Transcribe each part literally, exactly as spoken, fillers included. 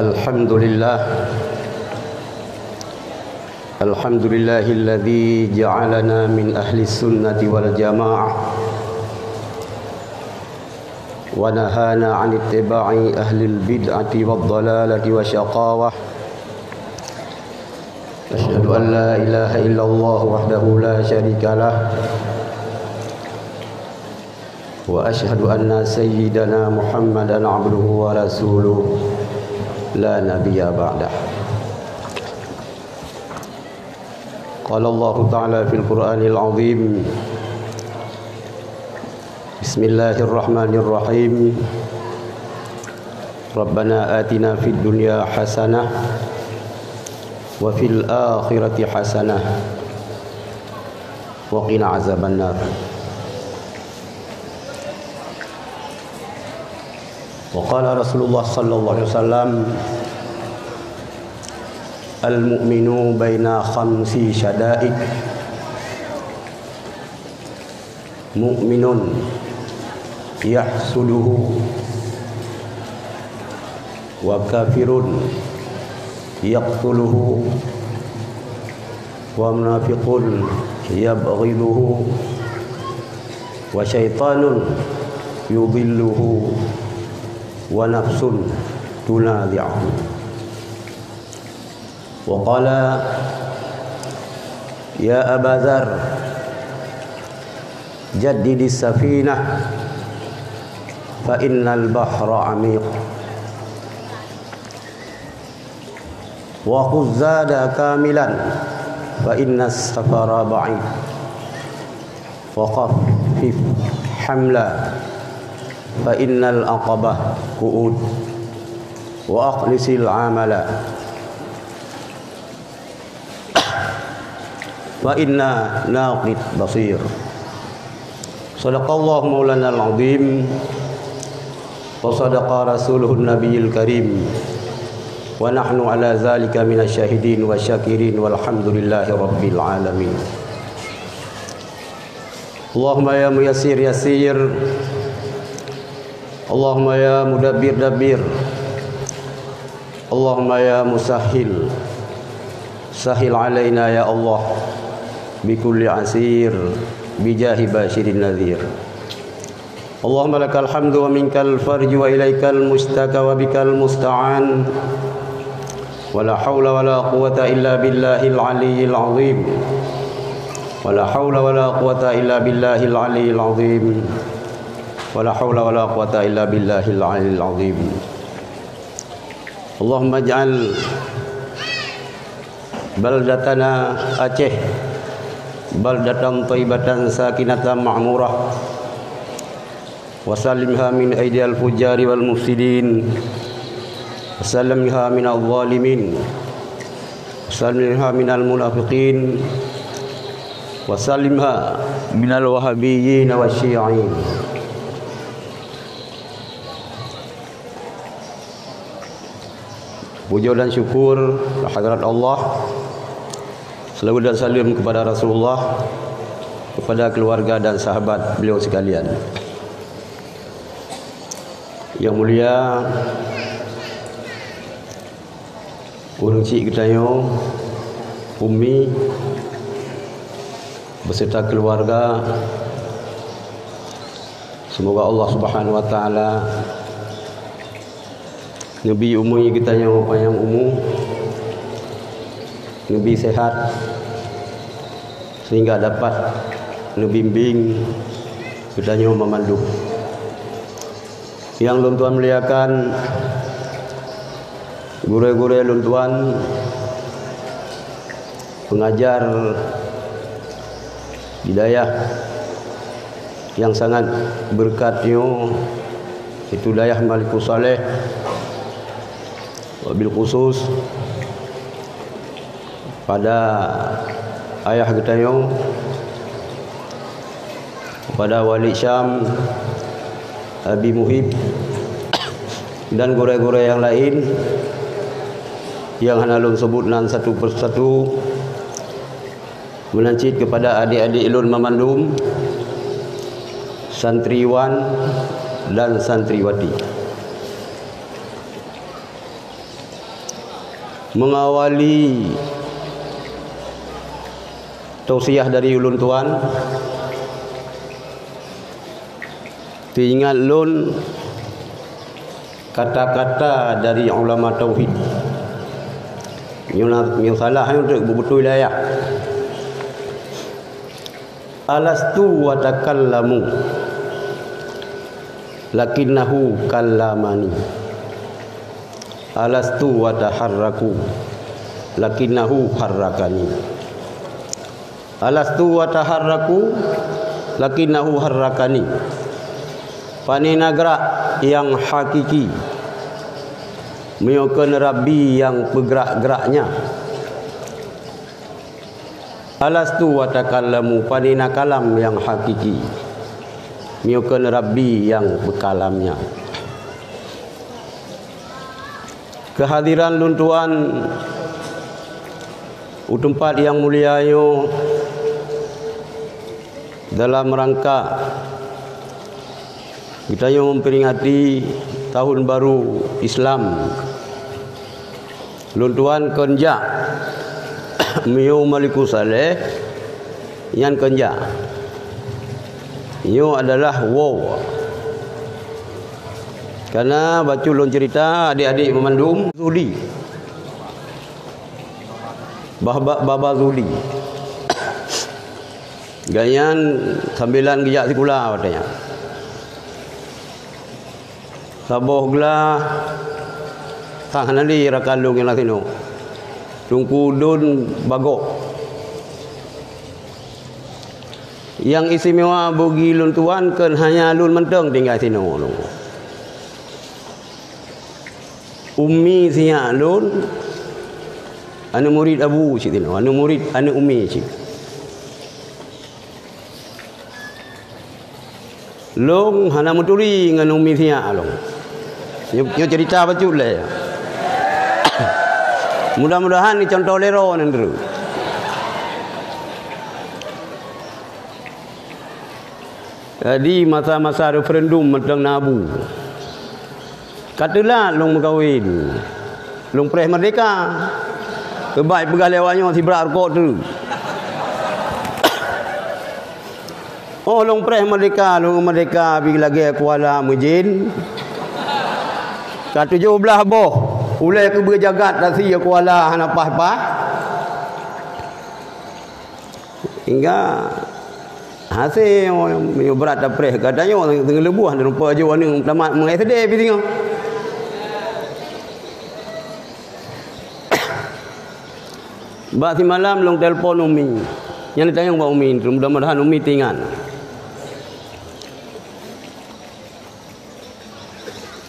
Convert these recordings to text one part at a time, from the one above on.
Alhamdulillah. Alhamdulillahilladzi ja'alana min ahli sunnati wal jamaah wa nahana 'an ittiba'i ahlil bid'ati wad dhalalati wasyaqawah. Asyhadu an la ilaha illallah wahdahu la syarikalah. Wa asyhadu anna sayyidana Muhammadan abduhu wa rasuluh la nabiyya ba'dah. Qala Allahu ta'ala fil Qur'anil azim. Bismillahirrahmanirrahim. Rabbana atina fid dunya hasanah wa fil akhirati hasanah wa qina azabannar. Wa qala Rasulullah sallallahu alaihi wasallam, "Al-mu'minu baina khamsi syada'id." Mu'minun yahsuduhu, wa kafirun yaqtuluhu, wa munafiqun yabghiduhu, wa syaitanun yudhilluhu, wa nafsun tunazi'uhu. Wa qala, "Ya Aba Dzar, jaddidis safinah, fa innal bahra 'amiq. Wa khudz zada kamilan, fa innas safara ba'id. Wa khaffif hamla, fa innal 'aqabah qu'ud. Wa akhlisil amala, fa inna naqid basir." Sadaqallahu maulanal azim, wa sadaqa rasuluhun nabiyil karim, wa nahnu ala zalika minasy syahidin wa syakirin, walhamdulillahi rabbil alamin. Allahumma ya muyassir yassir, Allahumma ya mudabbir dabbir, Allahumma ya musahhil sahhil alaina ya Allah, bi kulli asir, bi jahi basyirin nadhir. Allahumma lakal hamdu wa minkal farju wa ilaikal mustaka wa bikal musta'an. Wa la haula wa la quwwata illa billahil aliyyil azim. Wa la haula wa la quwwata illa billahil aliyyil azim. Wa la haula wa la quwwata illa billahil aliyyil azim. Allahumma ij'al baldatana Aceh baldatan thayyibatan sakinatan ma'murah. Wa sallimha min aidil fujjari wal mufsidin. Wa sallimha minaz zalimin. Wa sallimha minal munafiqin. Wa sallimha minal wahabiyyin wa syi'in. Puja dan syukur kehadrat Allah. Selawat dan salam kepada Rasulullah, kepada keluarga dan sahabat beliau sekalian. Yang mulia, ureueng chik geutanyoe, Ummi, beserta keluarga, semoga Allah Subhanahu wa Taala neubi umui geutanyoe panyang umu, neubi sehat, sehingga dapat neubimbing geutanyoe meumandum. Nyang lôn tuan muliakan, gurée-gurée lôn tuan, pengajar di dayah nyang sangat beureukat nyoe, yaitu dayah Malikussaleh, wabil khusus pada ayah geutanyoe, pada Walid Syam, Abi Muhib, dan gurée-gurée nyang laén nyang hana lôn seubut nan satu persatu. Meunan cit keupada adék-adék lôn meumandum, santriwan dan santriwati. Mengawali tausiah dari ulôn tuan, teuingat lôn kata-kata dari ulama tauhid. Nyoe na, nyoe salah nyoe teuk, beubeutôi lé ayah. Alastu wa takallamu, lakinnahu kallamani. Alastu wa taharraku, lakinnahu harrakani. Alastu wa taharraku, lakinnahu harrakani. Pane na grak nyang hakiki, meunyoe kon Rabbi nyang peugrak-graknya. Alastu wa takallamu, pane na kalam nyang hakiki, meunyoe kon Rabbi nyang peukalamnya. Keuhadiran lôn tuan u teumpat nyang mulia nyoe dalam rangka geutanyoe memperingati tahun baru Islam. Lôn tuan kon jak meunyoe Malikussaleh, nyan kon jak. Nyoe adalah woe. Karena bacut lôn cerita, adik-adik meumandum Zuhdi. Bah-, bah-, Baba Zuhdi. Gobnyan sambilan geujak sikula watée nyan. Saboh glah sang hana lé rakan lôn nyang na sinoe. Teungku Dun Bagok. Nyang istimewa bagi lôn tuan kon hanya lôn mantong tinggai sinoe lôn. Umi sinyak lôn, aneuk murit Abu cit sinoe, aneuk murit, aneuk umi cit. Lôn hana meuturi ngon umi sinyak lôn. Nyoe, nyoe cerita bacut lé. Mudah-mudahan ni contoh lé droe nyan dulu. Jadi masa-masa referendum mantong na Abu. Ka teulat lôn meukawen. Lôn preh merdeka. Keubai peugah lé awak nyoe sibrak rukok teuk. Oh, lôn preh merdeka, lôn merdeka pih lagée kuala meujén. Ka tujoh blaih boh, ulée keubeue jagat tasi kuala hana paih-paih. Hingga hase meunyoe brat tapreh gata nyoe teungeuleubuih, neurumpok aju aneuk tamat meuSD pih singoh. Bak simalam lôn telepon umi. Nyan tanyong bak umi, mudah-mudahan umi teuingat.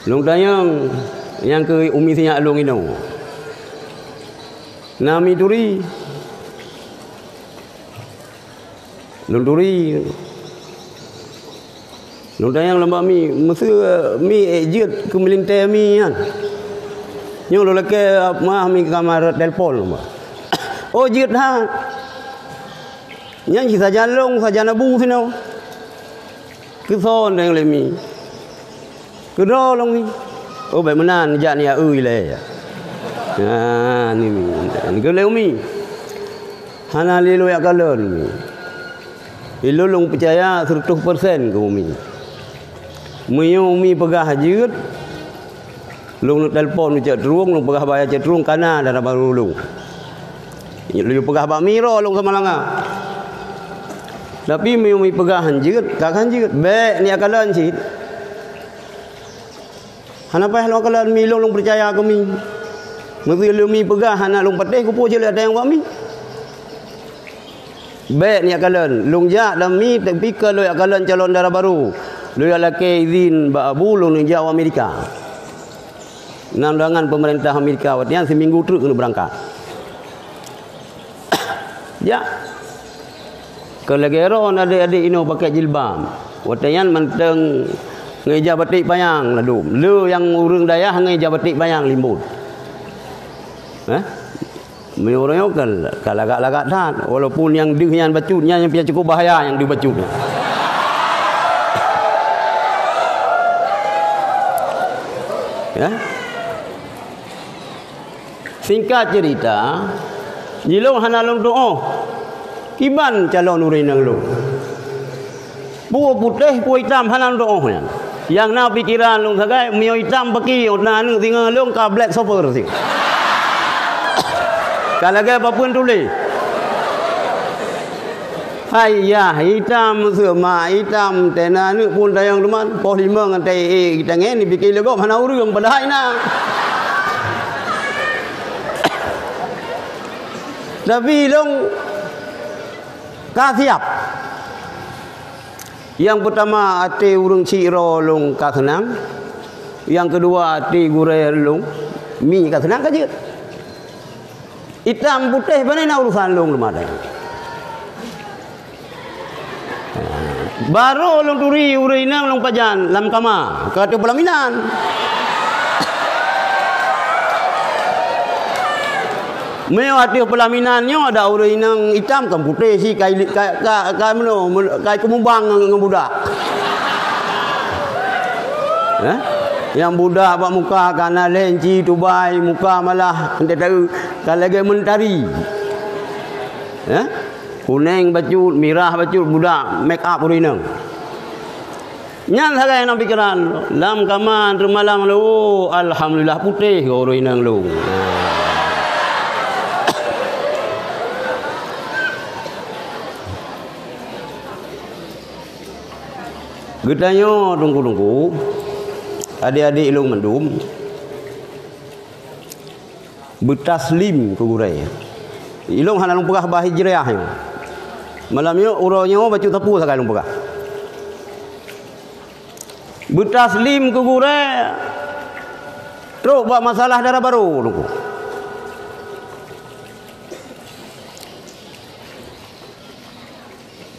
Lôn tanyong nyang keu umi sinyak lôn inoe. Na mi turi. Lôn turi. Lôn tanyong lom bak mi, "Meuseu mi ék jeuet keu meulintée mi nyan?" Nyoe lôn lakée meuah mi keu kamar telepon lom bak. "Oh, jeuet that. Nyan cit sajan lôn, sajan Abu sinoe." Keusoe deng lé mi. Keudroe lôn mi. Oh, bék meunan jak niyak eu ilée. Ha, ni mi. Geulée umi. Hana lé lôn jak kalon mi. Ilôn lôn peucaya seureutôh persen keu umi. Meunyoe umi peugah jeuet, lôn neuk telepon u Cot Trueng, lôn peugah bak Cot Trueng kana dara barô lôn. Lôn peugah bak mi ro lôn sama langa. Tapi meunyoe mi peugah hanjeuet, ka hanjeuet. Bék niyak kalon cit. Hana payah lôn kalon mi lôn, lôn peucaya keu mi. Meuseu lôn mi peugah hana lôn patéh, keupeue cit lôn tanyong bak mi. Bék niyak kalon, lôn jak lam mi, tapi ka lôn jak kalon calon dara barô. Lôn jak lakée izin bak Abu, lôn jak u Amerika. Na undangan peumeurintah Amerika, watée nyan siminggu treuk keuneuk beurangkat. Jak. Kon lagée droe adék-adék inoe pakai jilbab. Watée nyan mantong ngon ija batik panyang ladôm. Le nyang ureuëng dayah ngon ija batik panyang limbot. Eh? Meunyoe uroe nyoe ka, ka lagak-lagak that, walaupun nyang deuh nyan bacut nyan, nyang pih cukup bahaya nyang deuh bacut nyan. Ya? Singkat cerita, jilong hana lôn tuoh kiban calon ureuëng inong lôn. Peue putéh, peue itam hana lôn tuoh nyan. Nyang na pikeran lôn sagai, meunyoe itam paki, na aneuëk singoh lôn ka black super sih. Ka lagée papeuen tuléh. Hai yah, itam seuma itam, tena aneuëk pun tayong teuma, poh limong ngon tayong ék geutangen, dipike lé gob hana ureuëng, padahai na. Tapi lôn ka siab. Nyang peutama, até ureuëng sidroe lôn ka seunang. Nyang keudua, até gurée lôn mi ka seunang ka jeuet. Itam putéh, pane na urusan lôn leumadai. Barô lôn turi ureuëng inong lôn pajan lam kama, ka ateueh peulaminan. Meunyoe ateueh peulaminan nyoe ada ureuëng inong itam, kan putéh sih, kai, kai, kai, kai meunoe, meunoe, kai keumubang ngon, ngon budak. Eh? Nyang budak bak muka ka na lenci tubai, muka malah entah tahu ka lagée mentari. Eh? Kuneng bacut, mirah bacut, budak make up ureuëng inong. Nyan sagai nyang pikeran, lam kama teumalam lôn, alhamdulillah putéh goe ureuëng inong lôn. Geutanyoe teungku-teungku, adék-adék lôn mandum, beutaslim keu gurée. Ilong hana lôn peugah bah hijriah nyoe. Malam nyoe, uroe nyoe bacut sapeue sagai lôn peugah. Beutaslim keu gurée trok bak masalah dara barô teungku.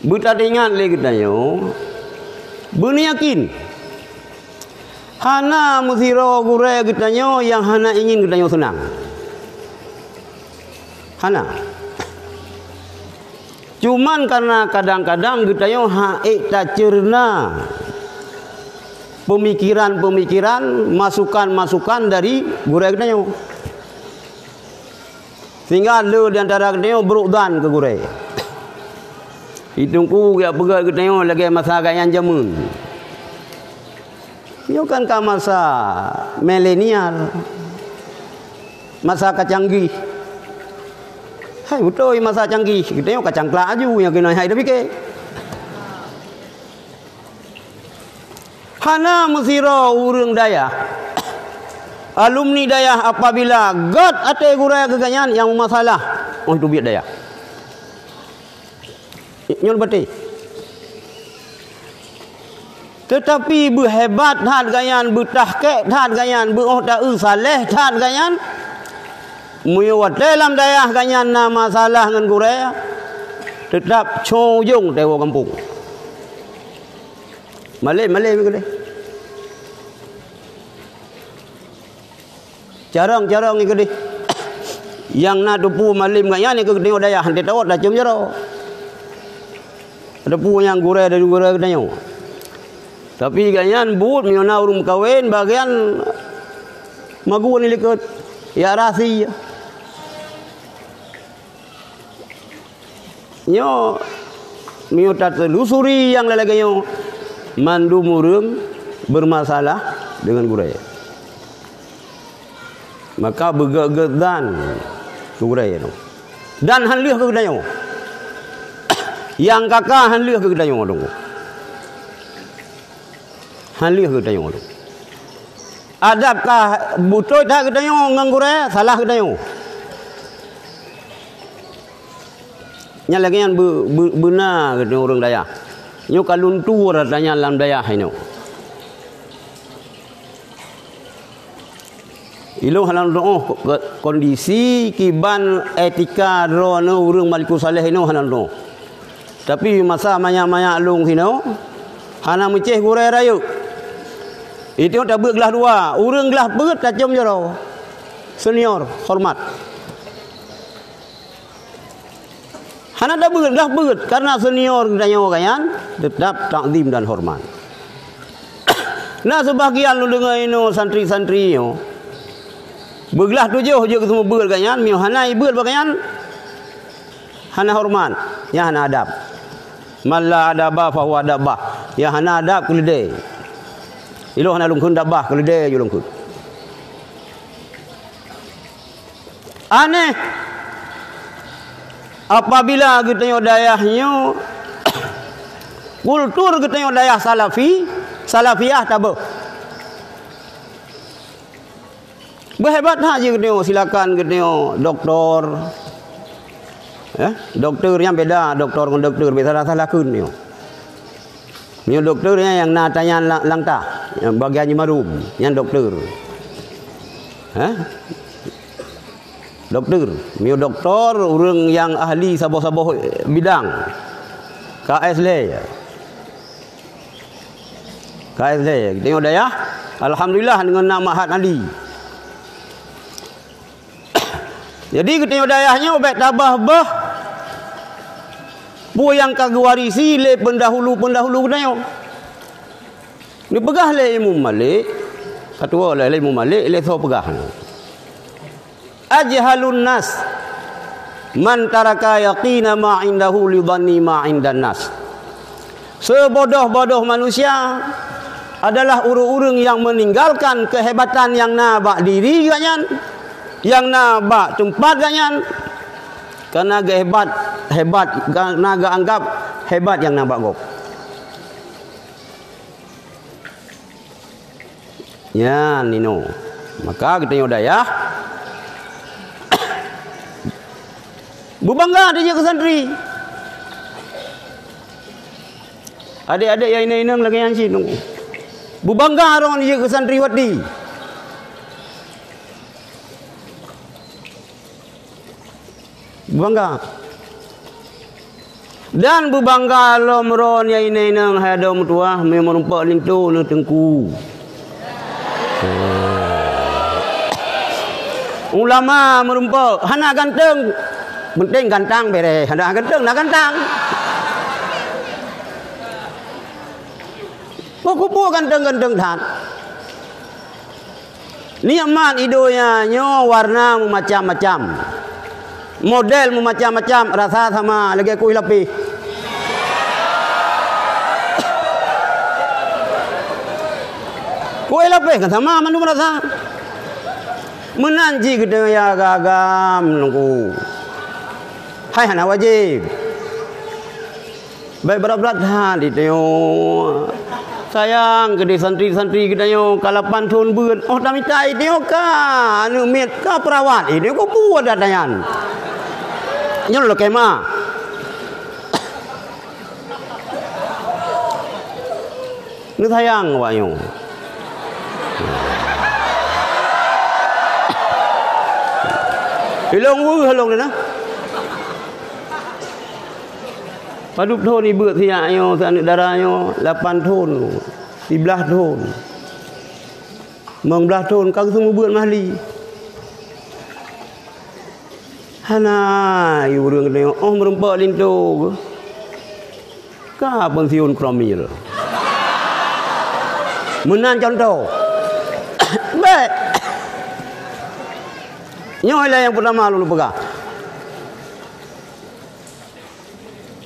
Beutaingat lé geutanyoe, beuneuyakin hana meusidroe gurée geutanyoe nyang hana ingin geutanyoe seunang. Hana. Cuman karena kadang-kadang geutanyoe ha'ék taceurna peumikiran-peumikiran, masukan-masukan dari gurée geutanyoe. Sehingga le di antara geutanyoe brok dan keu gurée. Itungku geujak peugét geutanyoe lagée masa gayang jameun. Nyoe kan ka masa milenial. Masa ka canggih. Hai, beutôi masa canggih. Geutanyoe ka cangklak aju nyang keunoe hai tapike. Hana meusidroe ureuëng dayah, alumni dayah apabila gét até gurée geuh nyan nyang meumasalah óh teubiet dayah. Nyoe baté. Teutapi beuhebat that geuh nyan, beutahkek that geuh nyan, beuoh taeu saleh that geuh nyan, meunyoe watée lam dayah geuh nyan na masalah ngon gurée, teutap cong ujong teuwoe gampông. Malem-malem keudeh. Carông-carông keudeh. Nyang na teupeu malem geuh nyan keudeh dayah, han teuôt tacom jaroe. Teupeu nyang gurée dari gurée geutanyoe. Tapi geuh nyan buet meunyoe na ureuëng meukawen bagian magun likot. Ya rasi. Nyoe, meunyoe tateulusuri nyang lagée nyoe, mandum ureuëng beurmasalah deungon gurée. Maka beugét-gét dan keu gurée nyoe. Dan han lheueh keu geutanyoe. Nyang ka-ka han lheueh keu geutanyoe, teungku. Han lheueh keu geutanyoe, teungku. Adab ka beutôi that geutanyoe ngon gurée, salah geutanyoe. Nyan lagée nyan beu-, beu-, beuna geutanyoe ureuëng dayah. Nyoe ka luntur ata nyan lam dayah inoe. Ilong hana lôn tuoh ko-, ko-, kondisi kiban etika droeneuh ureuëng Malikussaleh inoe hana lôn tuoh. Tapi masa manyak-manyak lôn sinoe, hana meucéh gurée rayeuk. Itu tabeuet glah dua, ureuëng glah peuet tacom jaroe. Senior, hormat. Hana tabeuet, glah peuet, karena senior geutanyoe geuh nyan, teutap takzim dan hormat. Na seubahagian lôn deungoe inoe santri-santri nyoe, Beuglah tujoh jeuet keu seumeubeuet gobnyan, meunyoe hana ibeuet bak gobnyan, hana horeumat, nyan hana adab. Man la adaba fahuwa dabbah. Nyang hana adab keuleudée. Ilôn hana lôn kheun dabbah, keuleudée jeuet lôn kheun. Aneh. Apabila geutanyoe dayah nyoe, kultur geutanyoe dayah salafi, salafiyah tabeuh. Beuhebat that jih geutanyoe, silakan geutanyoe doktor. Eh, doktor nyan beda, doktor ngon doktor, beda salah-salah kheun nyoe. Meunyoe doktor nyan nyang na tanyan la-, lantah, nyang bagian jimarum, nyan doktor. Eh? Doktor. Meunyoe doktor, ureuëng nyang ahli saboh-saboh bidang. K S lé. K S lé. Geutanyoe dayah, alhamdulillah, deungon na ma'had ahli. Jadi, geutanyoe dayah nyoe bék tabah boh peue nyang ka geuwarisi lé peundahulu-peundahulu geutanyoe. Neupeugah lé Imam Malik, ka tuwoe lé, lé Imam Malik, lé soe peugah nyoe, "Ajhalun nas man taraka yaqina ma indahu li dhanni ma indan nas." Seubodoh-bodoh manusia adalah ureuëng-ureuëng nyang meuninggalkan keuhebatan nyang na bak diri gobnyan, nyang na bak teumpat gobnyan, kareuna geuhebat, hebat, kareuna geuanggab hebat nyang na bak gob. Nyan inoe. Maka geutanyoe dayah beubangga tajak keu santri. Adék-adék nyang inong-inong lagée nyan cit nyoe. Beubangga droe jeuet keu santriwati. Beubangga. Dan beubangga lom droe nyang inong-inong hai adoe meutuwah, meunyoe meurumpok linto neuh teungku. Ulama meurumpok, hana ganteng. Penting gantang bereh, hana ganteng, na gantang. Peue kubu ganteng-ganteng that. Nikmat idonya nyoe warna meumacam-macam. Model meumacam-macam, rasa sama lagée kueh lapéh. Kueh lapéh kan sama mandum rasa. Meunan cit geutanyoe ya agam nungku. Hai hana wajéb. Bék brat-brat that geutanyoe. Sayang keudeh santri-santri geutanyoe ka lapan thon beuet. Oh tamita geutanyoe ka aneuëk miet ka peurawat. Geutanyoe ka buet that nyan. Nyoe lé kema. Neusayang awak nyoe. Ilong weueh lôn na. Padub thon ibeuet siyak nyoe, si aneuëk dara nyoe, lapan thon, siblaih thon, limong blaih thon, ka geuseumeubeuet mahli. Hana, ureuëng nyoe, oh, meurumpok linto. Ka pensiun Kromil. Meunan contoh. Bék. Nyoe lah nyang peutama lôn peugah.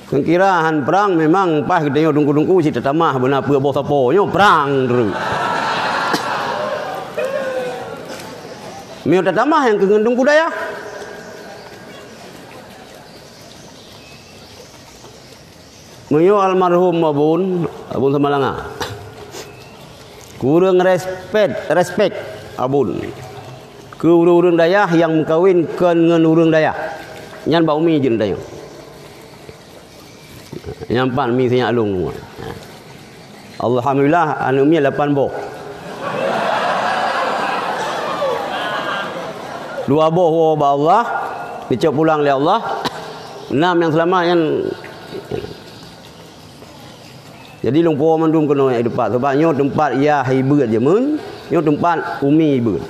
Kira-kira han prang memang paih geutanyoe teungku-teungku cit tatamah beuna peue boh sapo. Nyoe prang treuk. Meunyoe tatamah nyang keu ngon teungku dayah. Meunyoe almarhum Abon, Abon Samalanga, kureueng respek, respek Abon keu ureuëng-ureuëng dayah nyang meukawen kon ngon ureuëng dayah. Nyan bak umi jeuet tanyoe. Nyang pat mi sinyak lông. Alhamdulillah, aneuëk miet lapan boh. Dua boh woe bak Allah, geucok pulang lé Allah. Nam nyang seulamat nyan. Jadi lông po mandum keunoe nyang teumpat. Sabab nyoe teumpat yah ibeuet jameun, nyoe teumpat umi ibeuet.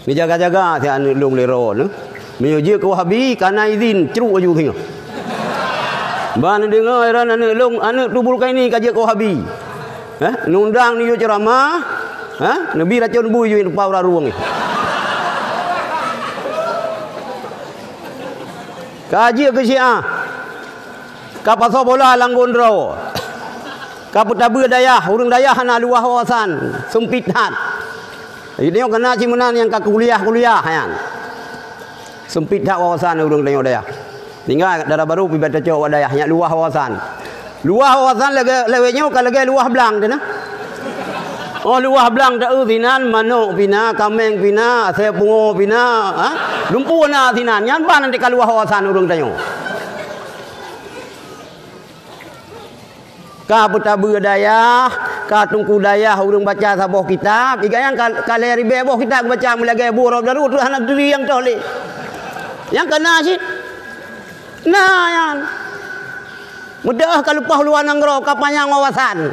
Neujaga-jaga si aneuëk lông lé droeneuh. Meunyoe jeuet keu Wahabi, kana izin, cruk aju singoh. Bah neudeungoe ran aneuëk lông, aneuëk Tubul Kaini ka jeuet keu Wahabi. Hah? Nundang neuyue ceuramah, hah? Neubi racon bui yue teupah urat ruweueng. Ka jeuet keu Syiah. Ka pasoe bola lam gon droe. Ka peutabeu dayah, ureuëng dayah hana luwah wawasan, seumpit that. Jadi nyoe kana cit meunan nyang ka kuliah-kuliah nyan. Seumpit that wawasan ureuëng tanyoe dayah. Tinggai dara barô pih bak tacok bak dayah nyang luwah wawasan. Luwah wawasan lagée, lagée nyoe ka lagée luwah blang teuh na. Oh, luwah blang ta eu sinan, manok pih na, kaméng pih na, asée pungo pih na, ha? Lumpu na sinan. Nyan ban nanti ka luwah wawasan ureuëng tanyoe. Ka peutabeu dayah, ka teungku dayah ureuëng baca saboh kitab, iga nyang ka, ka lhée ribée boh kitab geubaca meulagée bu rab daru tu hana turi nyang toh lé. Nyang kana cit. Na nyan. Meudeuh ka leupah luwa nanggroe ka panyang wawasan.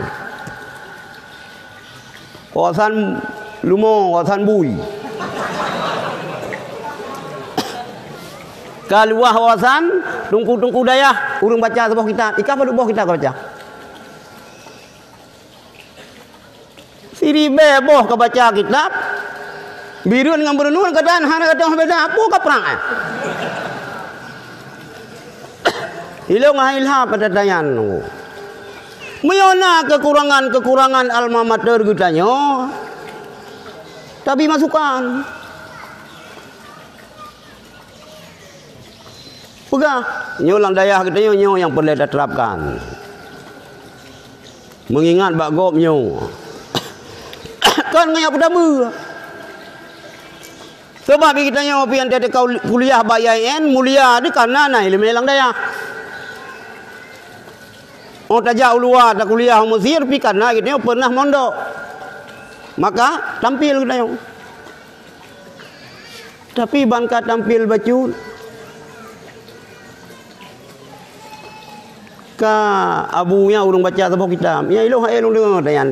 Wawasan lumo, wawasan bui. Ka luwah wawasan teungku-teungku dayah, ureuëng baca saboh kitab. Iga padub boh kitab ka baca? Siribée boh ka baca kitab. Bireuen ngon beureunuen ka dan hana gatoh beda, peue ka prang, eh? Ilong hai ilha pada tayan. Meunyoe na keukurangan-keukurangan alma mater geutanyoe, tabi masukan. Peugah, nyoe lam dayah geutanyoe nyoe nyang peureulée taterapkan. Meungingat bak gob nyoe. Kon ngon nyang peutabeu. Sabab geutanyoe pih nyang teuka kuliah bak I A I N, mulia di kareuna na iéleumé lam dayah. Oh tajak u luwa takuliah u Mesir pih kareuna geutanyoe pernah mondok. Maka tampil geutanyoe. Tapi ban ka tampil bacut, ka abu nyan ureuëng baca saboh kitab. Nyan ilong hai lôn deungoe tanyan.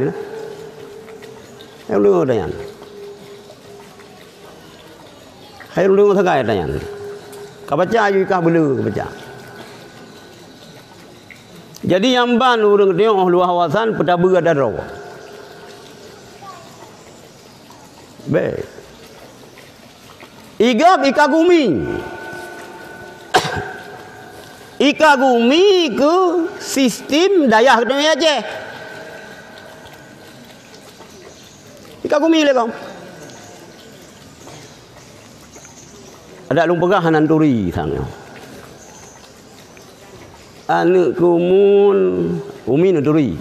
Hai lôn deungoe tanyan. Hai lôn deungoe sagai tanyan. Ka baca aju ikah beu le ka baca. Jadi nyang ban ureuëng tanyoe luwah wawasan peutabeu atra droe. Bék. Igab ika gumi. Ika gumi keu sistem dayah geutanyoe Aceh. Ika gumi lé gom. Adak lôn peugah hana turi sang nyoe. Aneuëk keumun umi neuturi.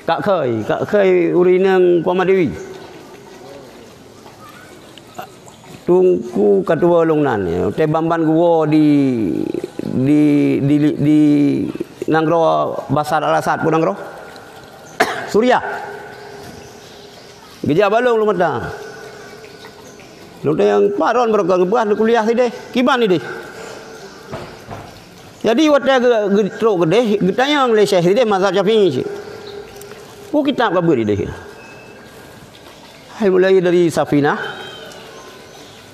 Kak Khôi, Kak Khôi ureuëng inong Pama Dewi. Teungku ka tuwoe lôn nan, watée ban-ban geuwoe di, di, di, di nanggroe Basar Al-Asad, peue nanggroe? Suriah. Geujak balong lôn mata. Lôn tanyong, "Pat ron barokon geupeugah neukuliah sideh? Kiban ideh?" Jadi watée geu-, geutrok keudeh, geutanyong lé syekh sideh mazhab Syafi'i cit. Peue kitab ka beuet ideh? Hai mulai dari Safinah,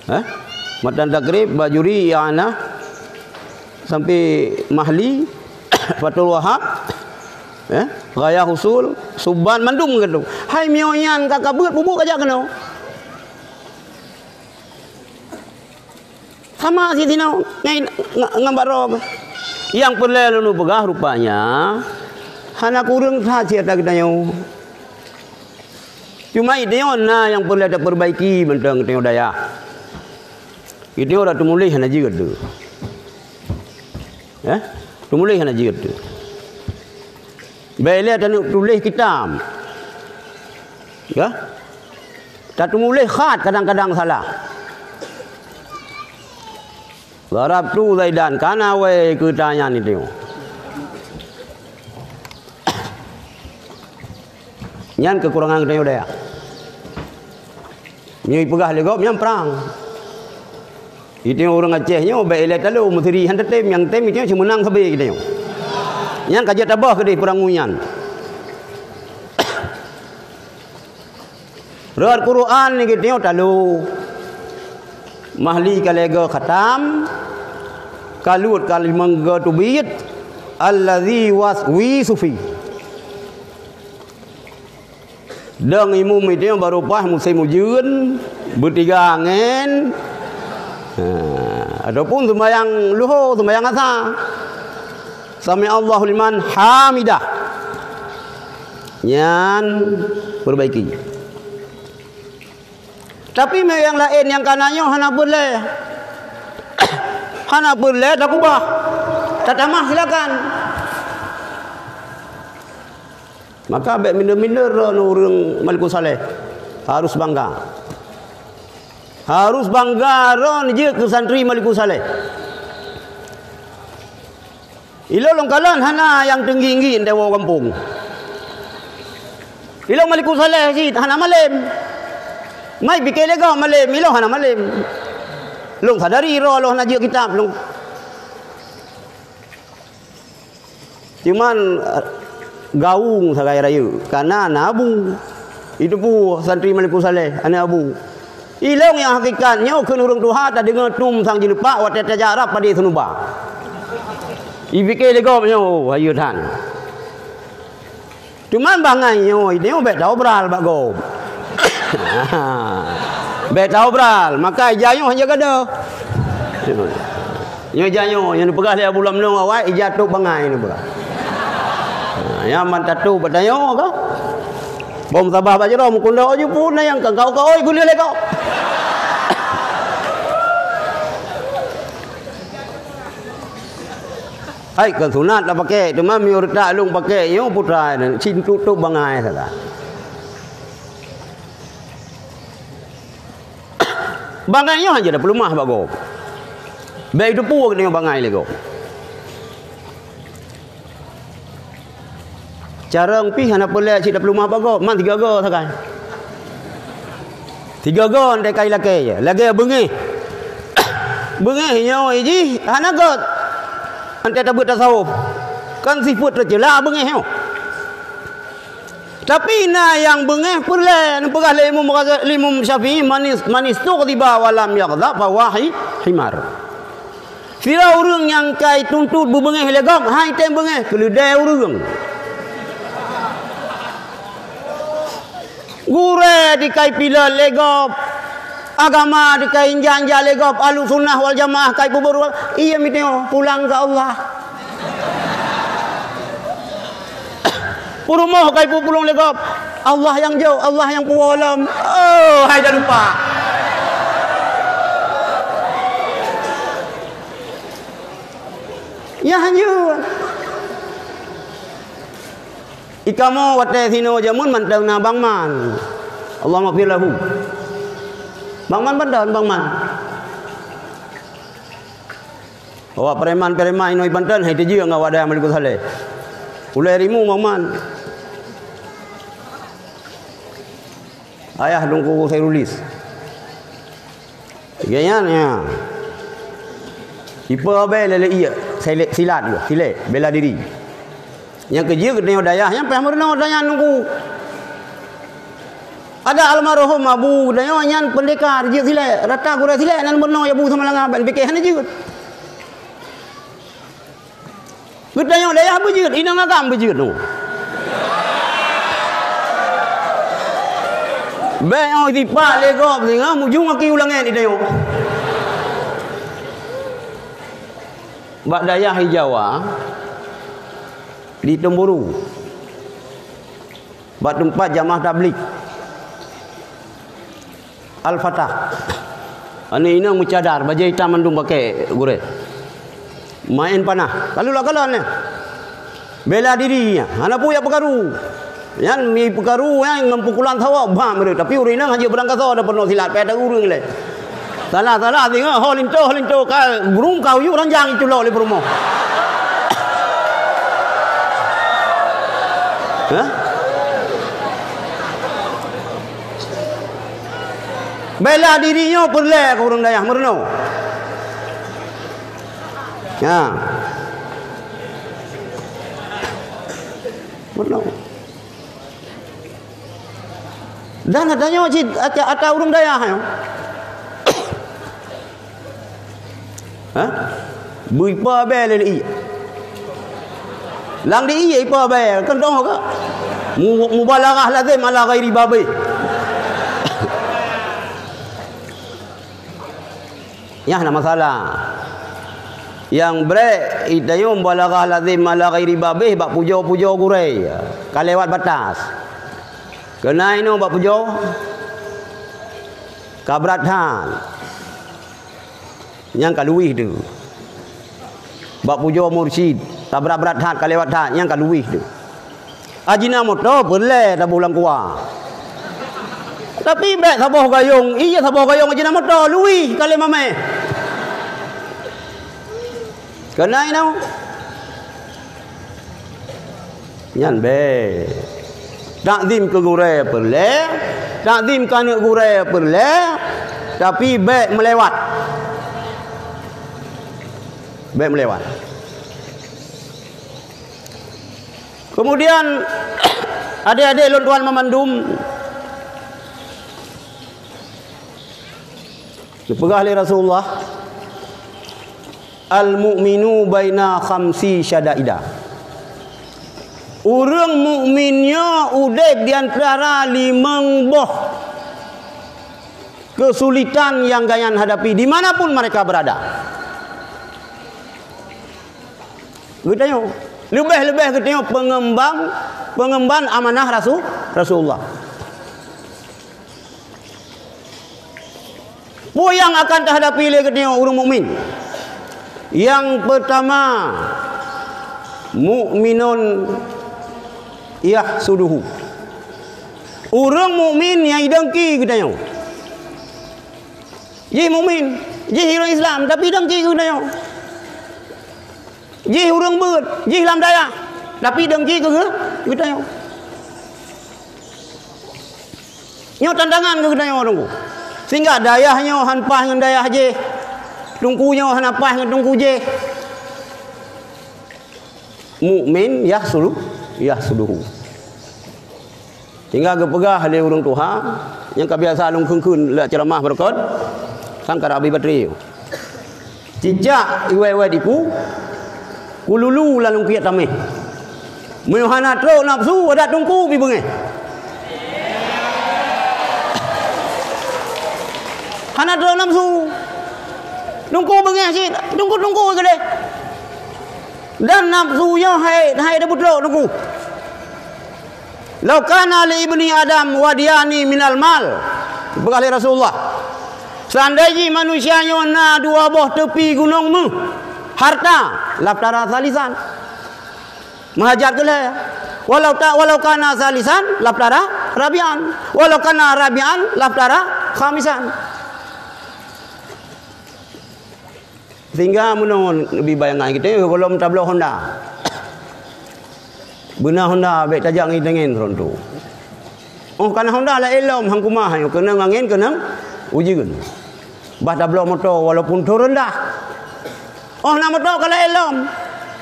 eh, Matan Takrib, Bajuri, I'anah, sampai Mahli, Fathul Wahab, eh, Ghayah Usul, Subban, mandum ka tu. Hai miyueb nyan ka, ka beuet, peue buet ka jak keunoe. Sama cit sinoe ngai, ngon, ngon baro. Nyang peureulée lôn peugah rupanya hana kureueng that cit ata geutanyoe. Cuma geutanyoe na nyang peureulée tapeubaiki mantong geutanyoe dayah. Geutanyoe dak teumuléh hana jeuet tu. Eh? Teumuléh hana jeuet tu. Bék lé taneuk tuléh kitab. Ya? Tateumuléh khat kadang-kadang salah. Darabtu Zaidan, kana wai keu tanyan itu. Nyan keukurangan geutanyoe dayah. Nyoe ipeugah lé gob nyan prang. Geutanyoe ureuëng Aceh nyoe bék ilée talo, meusiri han teutem, nyang tem geutanyoe seumeunang sabe geutanyoe. Nyan ka jeuet tabah keudeh peurangui nyan. Rot Quran ni geutanyoe talo. Mahli ka lhée goe khatam, ka luet ka limong goe teubiet, allazi waswisu fi. Dong imum itu nyang barô paih musém ujeuen, beutiga angén. Ha. Ataupun sembahyang luhur, sembahyang asa. Sami'allahu liman hamidah. Nyan perbaiki. Tapi meunyo nyang laén nyang ka na nyoe hana peureulée. Hana peureulée takubah. Tatamah silakan. Maka bék minder-minder droeneuh ureuëng Malikussaleh. Harus bangga. Harus bangga droeneuh jeuet keu santri Malikussaleh. Ilôn lôn kalon hana nyang teunggi-tinggi ntewoe gampông. Ilôn Malikussaleh cit hana malem. Mai pike lé gob malem, ilôn hana malem. Lôn sadari droe lôn hana jeuet kitab lôn. Cuman, eh, gawong sagai rayeuk, kana na abu. Itu pu santri Malikussaleh, aneuk abu. Ilôn nyang hakikat nyoe kheun ureuëng tuha tadeungoe tum sang jileupak watée tajak rab padé seunuba. Ipike lé gob nyoe, oh, hayeue that. Cuman bangai nyoe, nyoe bék taobral bak gob. Bék taobral, maka ija nyoe hana gadoh. Nyoe ija nyoe, nyang neupeugah lé Abu Lamnong awai, ija tôb bangai neupeugah. Ha, nyang ban tatôb bak tanyoe ka. Bom sabah bak jaroe meukundok ju pun nyang ka kau-kau oi guna lé kau. Hai, kon sunat lah pakai, teuma meunyoe reutak lôn pakai, nyoe putra nyan, cit tôb-tôb bangai sagai. Bangai nyoe hana tapeuleumah bak gob. Bék teupeue keuneuk bangai lé gob. Carông pih hana peureulée cit tapeuleumah bak gob, man tiga go sagai. Tiga go ndai kai lakée, lagée beungéh. Beungéh nyoe jih hana gét. Anté tabeuet tasawuf. Kan sifeuet teuceulah beungéh nyoe. Tapi na nyang beungéh peureulée, neupeugah lé Imam Ghazali, Imam Syafi'i, "Manis, manistughdiba wa lam yaghdab fa huwa hi-, himar." Sidroe ureuëng nyang kai tuntot beubeungéh lé gob, hai tém beungéh, keuleudée ureuëng. Gurée dikai pilot lé gob, agama dikai injak-injak lé gob, Ahlussunnah wal Jamaah kai peubuet, iya meuteumé pulang keu Allah. Peurumoh kai peupulông lé gob, Allah nyang jok, Allah nyang puwoe lom. Oh, hai dah lupa. Ya hanjeuet. Ikamoe watée sinoe jameun mantong na Bang Man. Allahumma fir lahu. Bang Man bandan, Bang Man. Awak preman-preman inoe bandan hai teujeueng awak dayah Malikussaleh. Ulée rimu Bang Man. Ayah Teungku Khairulis. Gobnyan, ya. Ipe abée lé-lé ié, silet, silat, silet, bela diri. Nyang keujeuet geutanyoe dayah nyan payah meurunoe tanyan Teungku. Ada almarhum Abu geutanyoe nyan pendekar jeuet silet, rata gurée silet nan meurunoe Abu Samalanga ban pike hana jeuet. Geutanyoe dayah beujeuet, inong agam beujeuet tu. Bék oh sipak lé gob singoh mujung aki u langét geutanyoe. Bak dayah di Jawa, di Teumburu. Bak teumpat jamaah tablig. Al-Fatah. Aneuk inong meucadar, bajée itam mandum paké gurée. Maén panah. Lalu lak kalon nyan. Bela diri nyan. Hana peue jak peukaru. Nyan mi peukaru nyan ngon pukulan sawa, bam reuet. Tapi ureueng inong hana jeuet beurangkasoe dan peunoh silat, payah ureueng lé. Salah-salah singoh, ho linto, ho linto ka burung ka uyu ranjang iculok lé peurumoh. Hah? Bela diri nyoe peureulée keu ureueng dayah meurunoe. Ya. Meurunoe. Dan geutanyoe cit ata, ata ureueng dayah nyoe. Hah? Beu ipa abée lé ié. Lam di ié ipa abée, kan dong ka. Mu-, mubalaghah lazim ala ghairi babih. Nyan na masalah. Nyang brek, geutanyoe mubalaghah lazim ala ghairi babih bak pujoe-pujoe gurée. Ka lewat batas. Keunan inoe bak pujoe, ka brat that. Nyang ka luwih tu. Bak pujoe mursyid, ka brat-brat that, ka lewat that, nyang ka luwih tu. Ajinomoto peureulée taboh lam kuah. Tapi bék saboh gayong, iya saboh gayong ajinomoto, luwih ka lé mamèh. Keunan inoe. Nyan bék. Takzim keu gurée peureulée, takzim keu aneuk gurée peureulée, tapi bék meulewat. Bék meulewat. Kemudian, adék-adék lôn tuan meumandum, geupeugah lé Rasulullah, "Al-mu'minu baina khamsi syadaida." Ureuëng mukmin nyoe udeb di antara limong boh keusulitan nyang gobnyan hadapi di mana pun mereka berada. Geutanyoe, leubeh-leubeh geutanyoe peungemban, peungemban amanah Rasul, Rasulullah. Peue nyang akan teuhadapi lé geutanyoe ureuëng mukmin? Nyang peutama, mukminun yahsuduhu. Ureuëng mukmin nyang idengki geutanyoe. Jih mukmin, jih ureuëng Islam, tapi dengki geutanyoe. Jih ureuëng beuet, jih lam dayah, tapi dengki keu geu-, geutanyoe. Nyoe tantangan keu geutanyoe, Teungku. Sehingga dayah nyoe hana paih ngon dayah jih. Teungku nyoe hana paih ngon teungku jih. Mukmin yahsulu-, yahsuduhu. Sehingga geupeugah lé ureuëng tuha, nyang ka biasa lôn kheun-kheun lé ceramah beureukat, sang karab batri. Cicak iwai-wai diku, kululu lam lungkiek taméh. Meunyoe hana trok nafsu, adak teungku pih beungéh. Hana trok nafsu. Teungku beungéh cit, teungku-teungku keudeh. Dan nafsu nyoe hai, hai dapeutrok teungku. "Lau kana li ibni Adam wadiyani minal mal," peugah lé Rasulullah, "seandai jih manusia nyoe na dua boh teupi gunong méuh harta, laftara salisan." Meuhajat keu lhée. "Walau ta-, walau kana salisan, laftara rabian. Walau kana rabian, laftara khamisan." Sehingga meunoe neubi bayangan geutanyoe gohlom tabloe honda. Beuna honda bék tajak ngon tangen seuruntu. Oh, kana honda laén lom, han kumaha nyoe, keunong angén, keunong ujeuen. Bah tabloe moto walaupun thon reundah. Oh, na moto ka laén lom.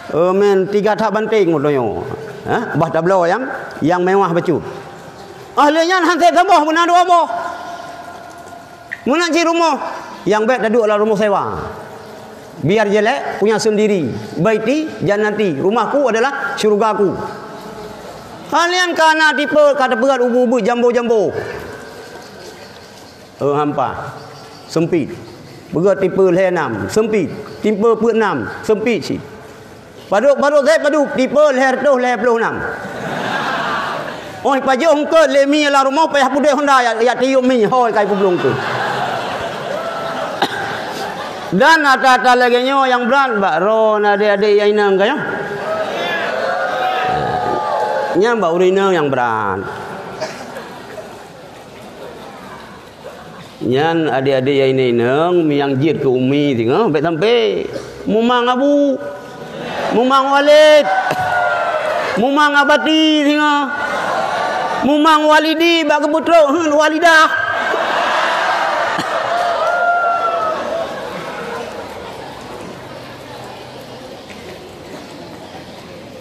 Eh, men tiga that banting moto nyoe. Hah? Bah tabloe nyang, nyang mewah bacut. Ah, lheueh nyan han sép saboh, beuna dua boh. Meunan cit rumoh, nyang bék taduek lam rumoh sewa. Biar jelek, punya sendiri. Baiti jannati, rumahku adalah syurgaku. Hal nyan ka na tipe ka teupeugah ubit-ubit jambo-jambo. Eh, hampa. Sempit. Peugah tipe lhée nam, sempit. Tipe peuet nam, sempit cit. Padub, padub, sép padub, tipe lhée reutôh lhée ploh nam. Oi, pajoh eungkôt lé mi lam rumoh, payah pudeh honda jak, jak tiup mi, hôi kai peubloe tu. Dan ata-ata lagée nyoe nyang brat bak droe adék-adék nyang inong ka nyoe. Nyan bak ureuëng inong nyang brat. Nyan adék-adék nyang inong-inong nyang jeuet keu umi singoh bék sampai mumang abu, mumang walid, mumang abati singoh, mumang walidi bak geupeutrok heuet walidah.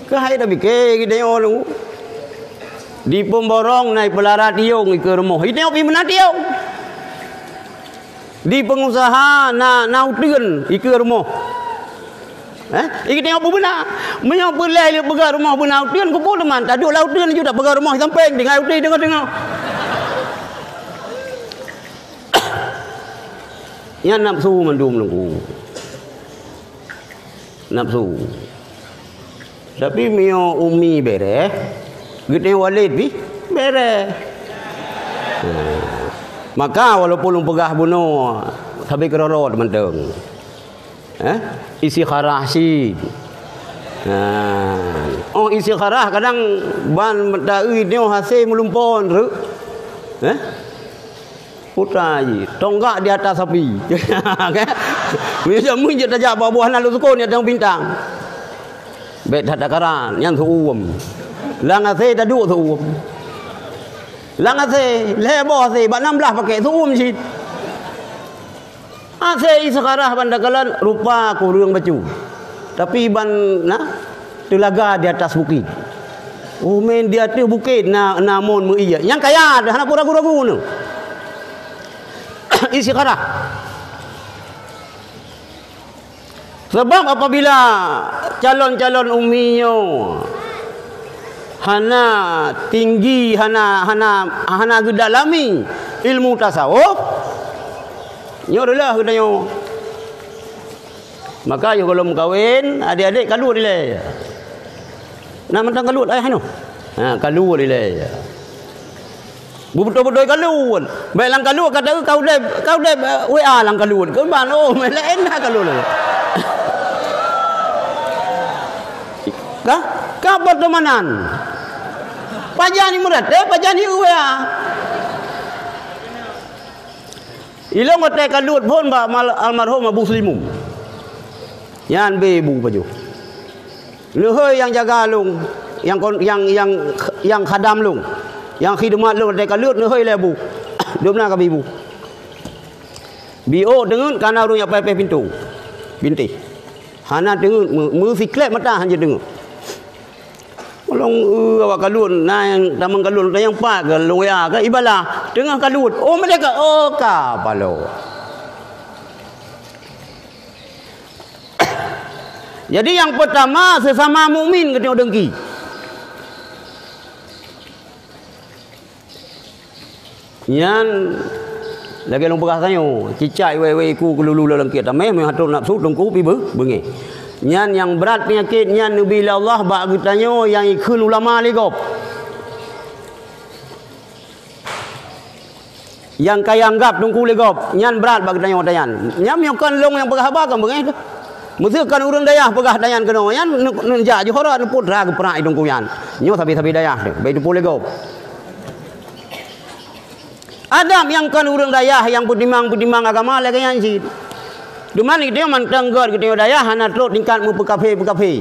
Keuhai tapike geutanyoe. Di peumborong na ipeulara tiong ikeue rumoh. Geutanyoe pih meunan tiong. Di peungusaha na, na uteuen ikeue rumoh. Eh? Geutanyoe pih beuna. Meunyoe peureulée lé peugah rumoh beuna uteuen, keupeue teuma taduek lam uteuen ju tapeugah rumoh sampéng tinggai uteuen teungoh-teungoh. Nyan nafsu mandum Teungku. Nafsu. Tapi meunyoe umi bereh, geutanyoe Walid pih bereh. Nah, maka walaupun lôn peugah bunoe sabe keurot-rot mantong. Eh? Istikharah cit. Nah. Oh, istikharah kadang ban taeu nyoe hase meulumpon treuk. Eh? Putra jih, tonggak di atas api. Kan? Meunyoe jameun jeuet tajak bak buah na lôn sukon di ateueh bintang. Bèk that takaran, nyan seuuem. Lam asèe taduek seuuem. Lam asèe, lhèe boh asèe, bak nam blaih pakèk seuuem cit. Asèe istikharah ban takalon rupa kureueng bacut. Tapi ban na teulaga di atas bukét. Oh, meunan di ateueh bukét na, na mon meu-ie. Nyang kaya hana peue ragu-ragu nyoe. Istikharah. Sebab apabila calon-calon umi nyoe hana tinggi, hana, hana, hana geudalami ilmu tasawuf, nyoe reuloh geutanyoe. Maka yoh gohlom meukawen, adék-adék kaluet ilèe. Na mantong kaluet ayah nyoe. Ha, kaluet ilèe. Beubeutôi-beutôi kaluet. Bèk lam kaluet ka taeu ka udép, ka udép, eh, W A lam kaluet. Keuban, oh, meunan laén na kaluet. Ka? Ka pertemanan. Pajan ni meurat, eh, pajan ni W A. Ilôn watèe kaluet phôn bak mal-, almarhum Abu Seulimum. Nyan bé bu pajoh. Neuhôi nyang jaga lôn, nyang kon-, nyang, nyang, nyang khadam lôn, nyang khidmat lôn watèe kaluet neuhôi lé bu. Dum na ka bi bu. Bi ôk teungeut ka na ureueng nyang paih-paih pintoe. Bintéh. Hana teungeut, meu-, meusiklét mata hana teungeut. Ulôn, eh, awak kaluet, na nyang tamong kaluet, na nyang pat keu lôn W A keu ibalah. Teungoh kaluet, oh, meulaikat, oh, ka paloe. Jadi, nyang peutama, seusama mukmin geutanyoe dengki. Nyan lagèe lôn peugah tanyoe, cicak iwèe-iwèe iku keululu lam langkée tamèh, meuhadab nafsu teungku pi beu-, beungéh. Nyan nyang brat peunyakét nyan neubi lé Allah bak geutanyoe nyang ikheun ulama lé gob. Nyang ka ianggap teungku lé gob, nyan brat bak geutanyoe tanyan. Nyan meunyoe kon lôn nyang peugah haba kon beungéh teuh. Meuseu kon ureueng dayah peugah tanyan keunoe, nyan neu-, neujak Johora neupot ra geupeurak teungku nyan. Nyoe sabe-sabe dayah teuh, bèk teupot lé gob. Adab nyang kon ureueng dayah nyang peutimang-peutimang agama lagèe nyan cit. Teuma geutanyoe mantong göt geutanyoe dayah hana trok tingkat meupeukafé-peukafé.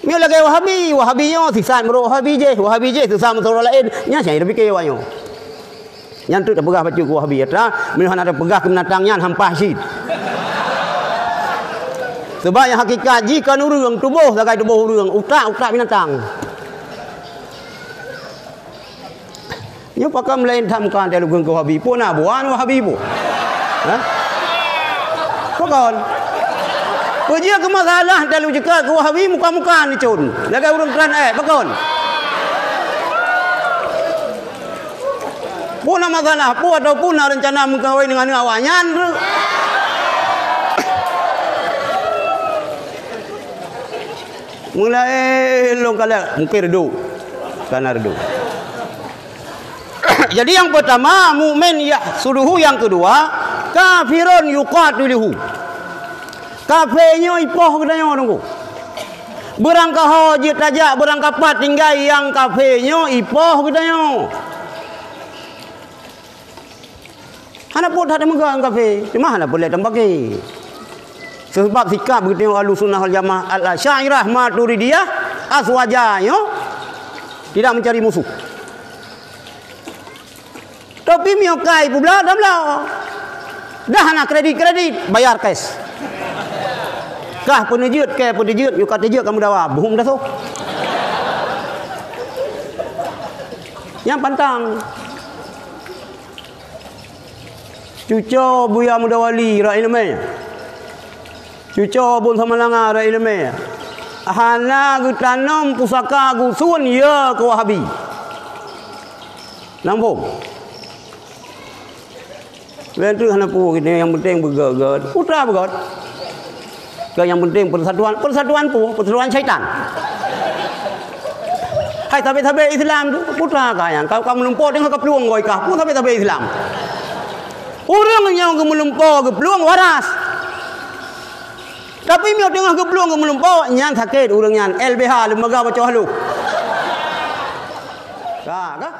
Nyoe lagèe Wahabi, Wahabi nyoe sisat meurok Wahabi jéh, Wahabi jéh sisat meurok laén, nyan nyang tapiké awak nyoe. Nyan teuk tapeugah bacut keu Wahabi, atra meunyoe hana tapeugah keu binatang nyan hampah cit. Sebab nyang hakikat jih kon ureueng, tuboh sagai tuboh ureueng, utak, utak binatang. Nyoe pakon meulaén that muka teuh lôn kheun keu Wahabi. Peue na buan Wahabi peue? Hah? Pakon? Peue jeuet keu masalah teuh lôn ceukat keu Wahabi muka-muka neucon. Lagèe ureueng keuran èk, pakon? Peue na masalah, peue ataupun na reuncana meukawen deungon awak nyan? Meulaén lôn kalak mungken reudôk. Kana reudôk. Jadi nyang peutama, mukmin yahsuduhu, nyang keudua, kafirun yuqatiluhu. Kafé nyoe ipoh geutanyoe teungku. Beurangkaho jeuet tajak, beurangkapat tinggai nyang kafé nyoe ipoh geutanyoe. Hana peue that meugah ngon kafé, teuma hana peureulèe tameupaké. Seubab sikap geutanyoe Ahlussunnah wal Jamaah, Al-Asy'ariyah, Maturidiyah, Aswaja nyoe tidak mencari musuh. Tapi meunyoe kai peubloe, dah bloe. Dah hana kredit-kredit, bayar cash. Kah peuneujeuet, kah peuneujeuet, nyoe ka teujeuet kamoe dawa, bohong dah soh. Nyang pantang. Cuco Buya Muda Wali rot ileumèe. Cuco Bun Samalanga rot ileumèe. Hana geutanom pusaka geuson, ya, keu Wahabi. Nang phôn. Lain tu hana peue gitu, yang penting beugöt-göt. Putra beugöt. Ke yang penting persatuan, persatuan peue? Persatuan syaitan. Hai sabe-sabe Islam tu, putra ka yang kau, kau meulumpo tengah keplueng goi kah. Peue sabe-sabe Islam? Ureueng nyang geumeulumpo geuplueng waras. Tapi meunyoe teungoh geuplueng geumeulumpo, nyan sakét ureueng nyan. L B H, lembaga baca haloh. Ka, ka?